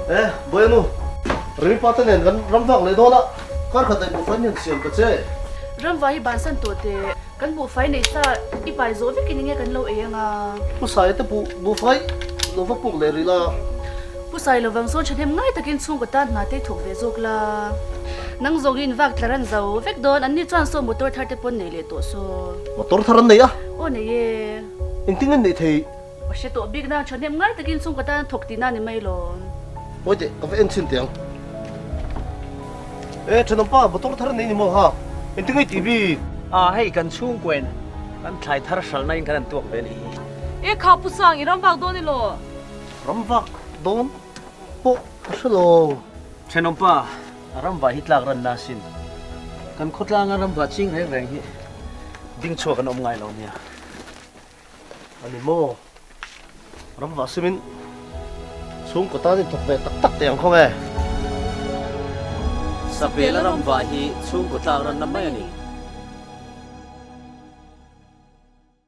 E, Boyanu, Remipa te nen kan ram vak leh dawn a, kar khat daih buhfai hian siam ta che. Ramva hi bansan tawh teh, kan buhfai nei sa i pai zawh vek in enge kan lo ei anga. Pu Saia te buh buhfai lo va puk leh rih la. Pu Sai lovang sawn thahnem ngai takin chhungkaw tan hna te i thawk ve zawk la. Nang zawng in vak tlar an zo vek dawn, anni chuan saw motor thar te pawn nei leh tawh saw. Motor thar an nei a? Aw nei e. Engtin nge neih thei? Ka hre tawh bik nang thahnem ngai takin chhungkaw tan thawk tihna ni mai lo. Pawi teh, ka va en chhin teh ang. E, thenawmpa, motor thar nei ni maw ha? Engtin nge i tih bik? A, hei kan chhungkawiin kan thlai thar hralhna in kan han tuak ve a nih hi. E kha Pu Sang, i ram vak dawn elaw? Ram vak dawn pawh ka hre lo. Thenawmpa, ram vah hi tlak ranna asin. Kan khawtlanga ram vah ching reng reng hi ding chhuak an awm ngai lo nia. A ni maw? Ram vah simin chhungkaw tan in thawk ve tak tak teh ang khaw nge? Sapela ram vah hi chhungkaw tlak ranna mai a ni.